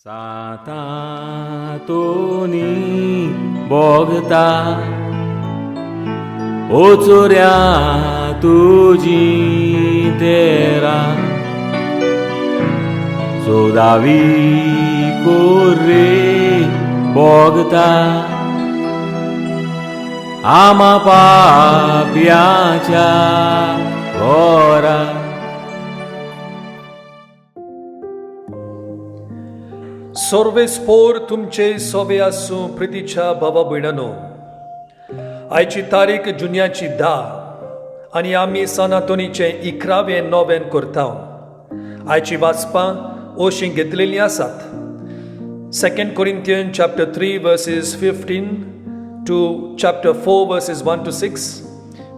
सांतांतोनी भोगता ओचोऱ्या तुजी तेरा चोवदावी कोर्रे भोगता आमा पाप्याच्या घरा. सर्वेस्पोर तुमचे सोबे आसूं प्रितीच्या भावा भयणानो. आयची तारीख जुन्याची 10 आनी आमी सान आंतोनीचें 11वें नोवेन करता. आयची वाचपां अशीं घेतलेलीं आसात: Second Corinthian chapter 3 verses 15 to chapter 4 verses 1 to 6,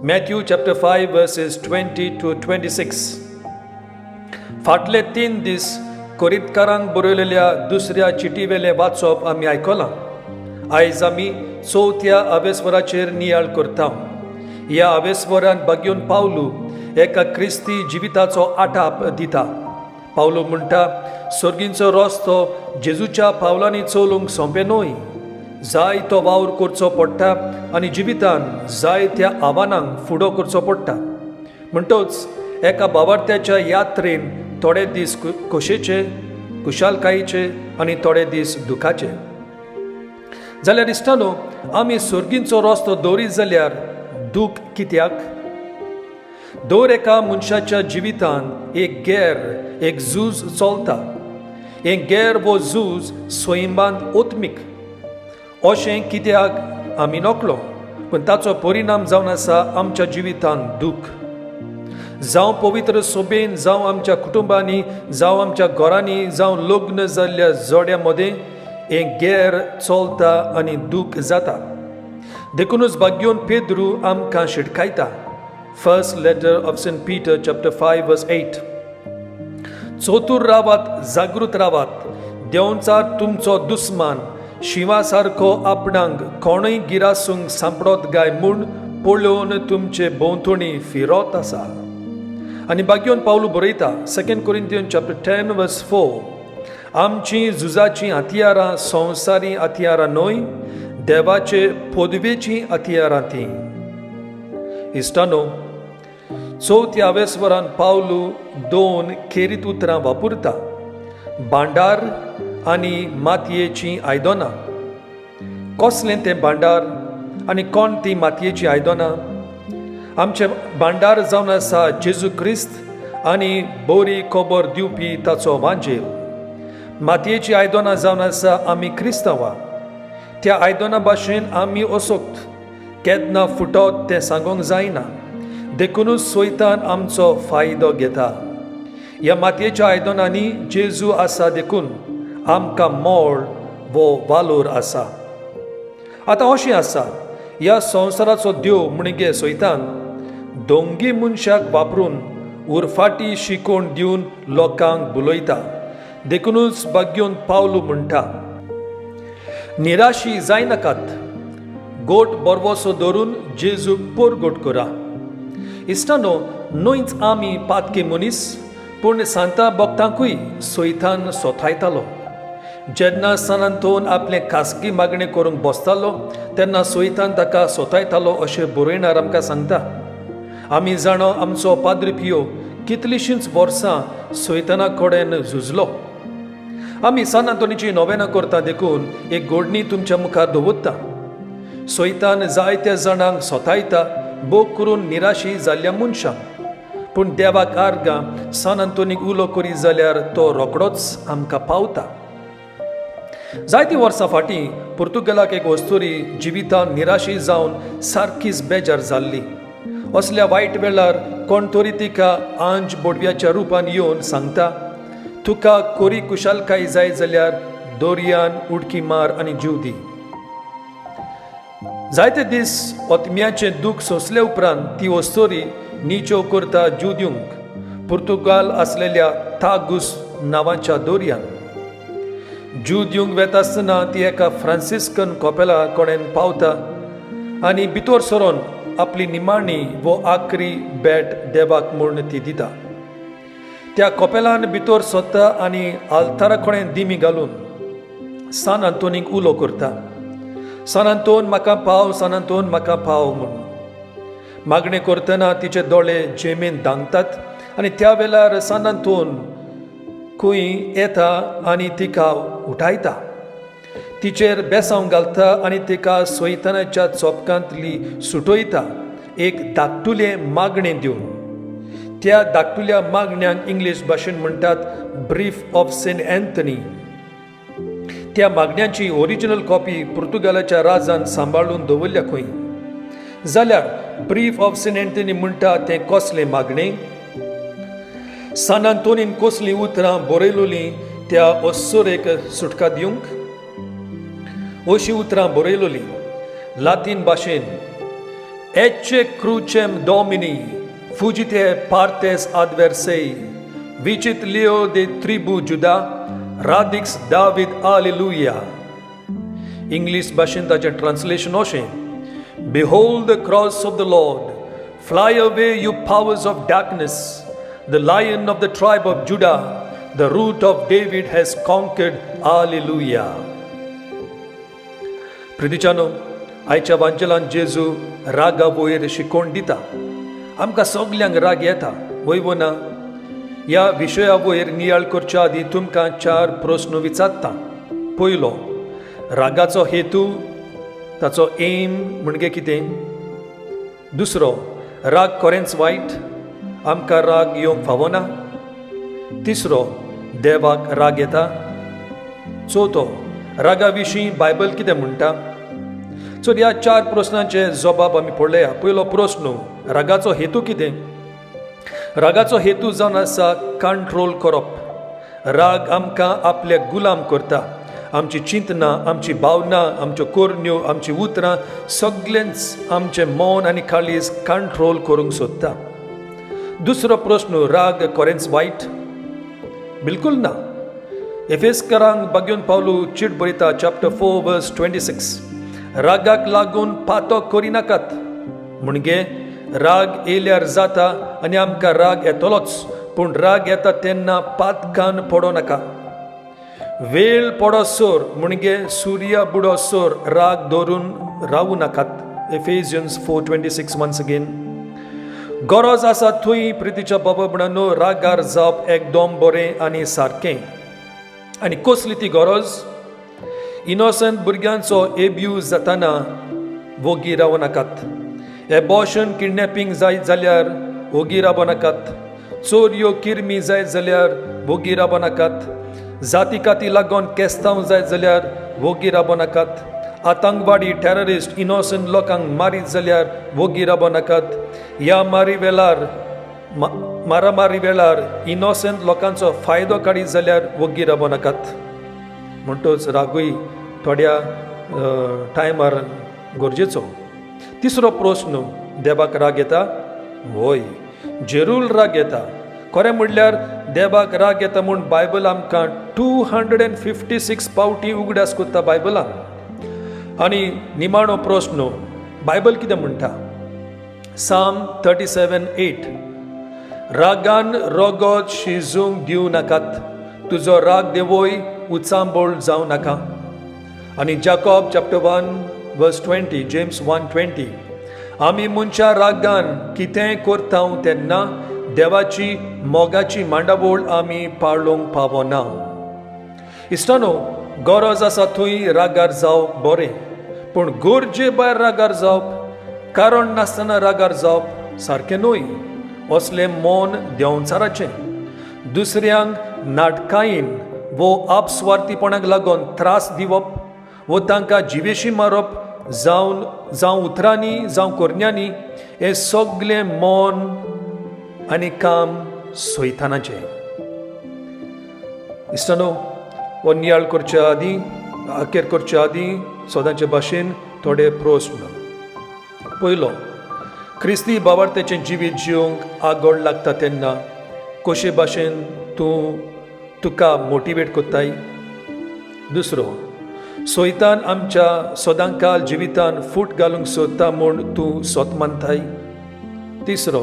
Matthew chapter 5 verses 20 to 26. फाटले 3 दीस कोरिंतकारांक बरयलेल्या दुसऱ्या चिटीवेलें वाचप आमी आयकलां. आयज आमी चवथ्या आवेस्वराचेर नियाळ करता. ह्या आवेस्वरान बागयोन पावलू एका क्रिस्ती जिविताचो आटाप दिता. पावलू म्हणटा, सर्गींचो रस्तो जेजूच्या पावलांनी चलूंक सोंपें न्हय. जाय तो वावर करचो पडटा आनी जिवितान जाय त्या आव्हानांक फुडो करचो पडटा. म्हणटच एका बावार्थ्याच्या यात्रेन थोडे दीस खोशेचे, खुशालकायेचे आनी थोडे दीस दुखाचे. जाल्यार इश्टानो, आमी सर्गींचो रस्तो दवरीत जाल्यार दूख कित्याक? दर एका मनशाच्या जिवितान एक गेर, एक झूज चलता. हें गेर वो झूज सैमांत ओत्मीक अशें कित्याक आमी नकळो, पूण ताचो परिणाम जावन आसा आमच्या जिवितांत दूख. जावं पवित्र सोबेन, जावं आमच्या कुटुंबांनी, जावं आमच्या घरांनी, जावं लग्न जाल्ल्या जोड्या मदें हें गेर चलता आनी दूख जाता. देखूनच भाग्योन पेद्रू आमकां शिटकायता. First letter of Saint Peter chapter 5 verse 8: चतूर रावात, जागृत रावात. देंवचार तुमचो दुस्मान शिंवा सारको आपणाक कोणूय गिरासूंक सांपडत काय म्हूण पळोवन तुमचे भोंवतणी फिरत आसा. आनी बागयोन पावलू बरयता, Second Corinthian chapter 10 verse 4: आमची झुजाचीं हत्यारां संवसारी हत्यारां न्हय, देवाचे पदवेचीं हत्यारां तीं. इश्टानो, चवथ्या आवेस्वरान पावलू दोन खेरीत उतरां वापरता: भांडार आनी मातयेचीं आयदनां. कसलें तें भांडार आनी कोण ती मातयेचीं आयदनां? आमचें भांडार जावन आसा जेजू क्रिस्त आनी बरी खबर दिवपी ताचो वांजेल. मातयेचीं आयदनां जावन आसा आमी क्रिस्तांवां. त्या आयदनां भाशेन आमी असोक्त, केन्ना फुटत तें सांगूंक जायना. देखुनूच सोयतान आमचो फायदो घेता. ह्या मातयेच्या आयदनांनी जेजू आसा, देखून आमकां मोळ वो वालोर आसा. आतां अशें आसा, ह्या संवसाराचो देव म्हणगे सोयतान दोंगी मनशाक वापरून उरफाटी शिकोवण दिवन लोकांक भुलयता. देखुनूच बाग्योन पावलू म्हणटा, निराशी जायनाकात, गोट बरवसो धरून जेजूक पोरगोट करा. इश्टानो, न्हयच आमी पातके मनीस, पूण सांता भक्तांकूय सोयतान सोथायतालो. जेन्ना सान आंतोन आपलें खासगी मागणें करूंक बसतालो, तेन्ना सोयतान ताका सोतायतालो अशें बरयणार आमकां सांगता. आमी जाणो, आमचो पाद्री पियो कितलींशींच वर्सां सोयताना कडेन झुजलो. आमी सान आंतोनीची नोवेनां करता, देखून एक गोडणी तुमच्या मुखार दवरता. सोयतान जायत्या जाणांक सोतायता, भोग करून निराशी जाल्ल्या मनशांक. पूण देवाक आर्गां, सान आंतोनीक उलो करीत जाल्यार तो रोखडोच आमकां पावता. जायतीं वर्सां फाटीं पुर्तुगालाक एक अस्तुरी जिवितान निराशी जावन सारकीच बेजार जाल्ली. असल्या वायट वेळार कोण तरी तिका आंज बोडव्याच्या रुपान येवन सांगता, तुका कोरी कुशालकाय जाय जाल्यार दर्यान उडकी मार आनी जीव दी. जायते दीस ओतम्याचें दूख सोंसले उपरांत ती अस्तोरी निचो करता जीव दिवंक पुर्तुगाल आसलेल्या तागूस नांवाच्या दर्यान. जीव दिवंक वेता आसतना ती एका फ्रांसिस्कन कोपेला कडेन पावता आनी भितर सरोन आपली निमाणी वो आखरी भेट देवाक म्हूण ती दिता. त्या कोपेलान भितर सोदता आनी आल्तारा कडेन दिमी घालून सान आंतोनीक उलो करता, सान आंतोन म्हाका पाव, सान आंतोन म्हाका पाव म्हूण. मागणें करतना तिचे दोळे जेमेन दांगतात आनी त्या वेळार सान आंतोन खंय येता आनी तिका उठायता, तिचेर बेसांव घालता आनी तिका सैतानाच्या चोपकांतली सुटयता एक धाकटुलें मागणें दिवन. त्या धाकटुल्या मागण्यांक इंग्लीश भाशेन म्हणटात ब्रीफ ऑफ सेंट अँथनी. त्या मागण्यांची ओरिजिनल कॉपी पुर्तुगालाच्या राजान सांबाळून दवरल्या खंय. जाल्यार ब्रीफ ऑफ सेंट अँथनी म्हणटा तें कसलें मागणें? सान आंतोनीन कसलीं उतरां बरयलोलीं त्या अस्सोरेक सुटका दिवंक? अशीं उतरां बरयलोलीं लातीन भाशेन, Ecce crucem Domini fugite partes adversae vicit leo de tribu Juda radix David alleluia. English भाशेन ताचें ट्रान्सलेशन अशें, Behold the cross of the Lord, fly away you powers of darkness, the lion of the tribe of Judah, the root of David has conquered, alleluia. प्रितीच्यानो, आयच्या वांजेलान जेजू रागा वयर शिकोवन दिता. आमकां सगल्यांक राग येता, वय वो ना? ह्या विशया वयर नियाळ करच्या आदीं तुमकां चार प्रस्न विचारता. पयलो, रागाचो हेतू, ताचो एम म्हणजे कितें? दुसरो, राग खरेंच वायट? आमकां राग येवंक फावना? तिसरो, देवाक राग येता? चवथो, रागा विशीं बायबल कितें म्हणटा? सो ह्या चार प्रस्नांचे जबाब आमी पळया. पयलो प्रस्न, रागाचो हेतू कितें? रागाचो हेतू जावन आसा कंट्रोल करप. राग आमकां आपले गुलाम करता. आमची चिंतनां, आमची भावना, आमच्यो करण्यो, आमची उतरां, सगळेंच आमचें मन आनी काळीज कंट्रोल करूंक सोदता. दुसरो प्रस्न, राग खरेंच वायट? बिलकुल ना. एफेस्करांक बागेवन पावलू चीट बरयता, चॅप्टर 4 वर्स 26, रागाक लागून पातो करिनाकात. म्हणजे राग येयल्यार जाता आनी आमकां राग येतलोच, पूण राग येता तेन्ना पातकान पडो नाका. वेळ पडोसर, म्हणजे सुर्या बुडोसर राग धरून रावूं नाकात. Ephesians 4:26 once again. गरज आसा थंय, प्रितीच्या बाबा म्हणून, रागार जावप एकदम बरें आनी सारकें. आनी कसली ती गरज? इनोसंट भुरग्यांचो एब्यूज जाताना वोगी रावं नाकात. एबॉर्शन, किडनॅपिंग जायत जाल्यार वोगी रावं नाकात. चोरयो, किरमी जायत जाल्यार वोगी रावं नाकात. जाती काती लागून केस्तांव जायत जाल्यार वोगी रावं नाकात. आतंकवादी, टॅररिस्ट इनोसंट लोकांक मारीत जाल्यार वोगी रावं नाकात. ह्या मारी वेळार, मारामारी वेळार इनोसंट लोकांचो फायदो काडीत जाल्यार वोगी रावं नाकात. म्हणटच रागूय थोड्या टायमार गरजेचो. तिसरो प्रस्न, देवाक राग येता? वय, जेरूल राग येता. खरें म्हणल्यार देवाक राग येता म्हूण बायबल आमकां 256 पावटी उगडास करता बायबलान. आनी निमाणो प्रस्न, बायबल कितें म्हणटा? साम 37:8, रागान रगत शिजूंक दिवं नाकात, तुजो राग देवय उचांबळ जावं नाका. आनी Jacob chapter 1 verse 20, James 1:20, आमी मनशां रागान कितेंय करता तेन्ना देवाची मोगाची मांडावळ आमी पाळूंक पावना. इश्टानो, गरज आसा थंय रागार जावप बरें, पूण गरजे भायर रागार जावप, कारण नासतना रागार जावप सारकें न्हय. असलें मन देंवचाराचें. दुसऱ्यांक नाटकायेन वो आपस्वार्थीपणाक लागून त्रास दिवप वो तांकां जिवेशी मारप, जावन जावं उतरांनी जावं करण्यांनी, हें सगळें मन आनी काम सैतानाचें. इश्टानो, हो नियाळ करच्या आदीं, अखेर करच्या आदीं, सदांचे भाशेन थोडे प्रस्न. पयलो, क्रिस्ती बाबार्थेचें जिवीत जिवंक आगोळ लागता तेन्ना कशे भाशेन तूं तुका मोटिवेट करताय? दुसरो, सैतान आमच्या सदांकाल जिवितान फूट घालूंक सोदता म्हूण तूं सोत मानताय? तिसरो,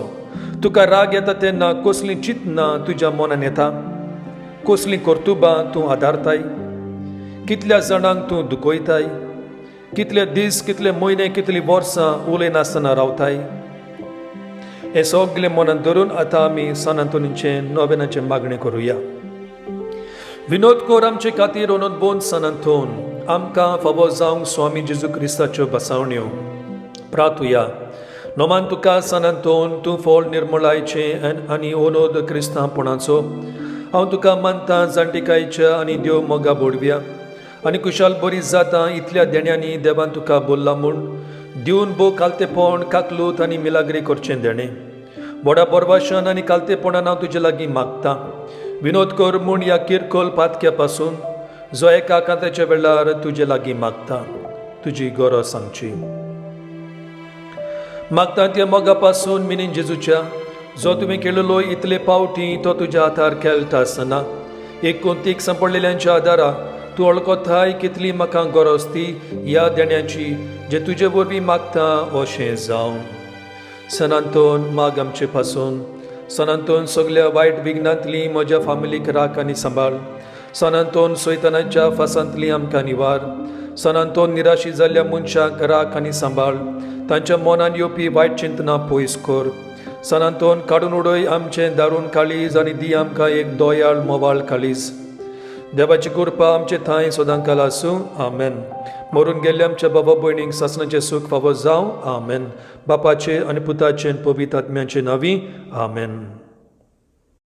तुका राग येता तेन्ना कसलीं चिंतनां तुज्या मनान येता? कसलीं कर्तुबां तूं आदारताय? कितल्या जाणांक तूं दुखयताय? कितले दीस, कितले म्हयने, कितलीं वर्सां उलयनासतना रावताय? हें सगलें मनांत धरून आतां आमी सान आंतोनीचें नोवेनाचें मागणें करुया. विनोद कर आमचे खातीर ओनोद सान आंतोन, आमकां फावो जावंक स्वामी जेजू क्रिस्ताच्यो बसावण्यो. प्रातुया. नोमान तुका सान आंतोन, तूं फळ निर्मळायचें आनी ओनोद क्रिस्तांवपणाचो. हांव तुका मानता जाणटिकायच्या आनी देव मोगा बोडव्या आनी कुशाल बरी जाता इतल्या देण्यांनी देवान तुका बोल्ला म्हूण दिवन भोव कालतेपण, काकलूत आनी मिलाग्री करचें देणें. व्हडा बरवाशन आनी कालतेपणान हांव तुजे लागीं मागता, विनोद कर म्हूण ह्या किरकोल पातक्या पासून जो एका कांत्याच्या वेळार तुजे लागीं मागता तुजी गरज सांगची. मागता त्या मोगा पासून मिनीन जेजूच्या, जो तुवें केलेलो इतले पावटी तो तुज्या हातार खेळटा आसतना एक कोंतीक सांपडलेल्यांच्या आदारा तूं वळखताय कितली म्हाका गरज ती ह्या देण्याची जे तुजे वरवीं मागता अशें जावं. सान आंतोन माग आमचे पासून. सान आंतोन सगल्या वायट विघ्नांतली म्हज्या फामिलीक राख आनी सांबाळ. सान आंतोन सैतानाच्या फासांतली आमकां निवार. सान आंतोन निराशी जाल्ल्या मनशांक राख आनी सांबाळ, तांच्या मनान येवपी वायट चिंतनां पयस कर. सान आंतोन काडून उडय आमचें दारून काळीज आनी दी आमकां एक दोयाळ मोवाळ काळीज. देवाची कृपा आमचे थंय सदांकाल आसूं. आमेन. मरून गेल्ल्या आमच्या बाबा भयणींक सासणाचें सूख फावो जावं. आमेन. बापाचे आनी पुताचे आनी पवित्र आत्म्याचे नांवी आमेन.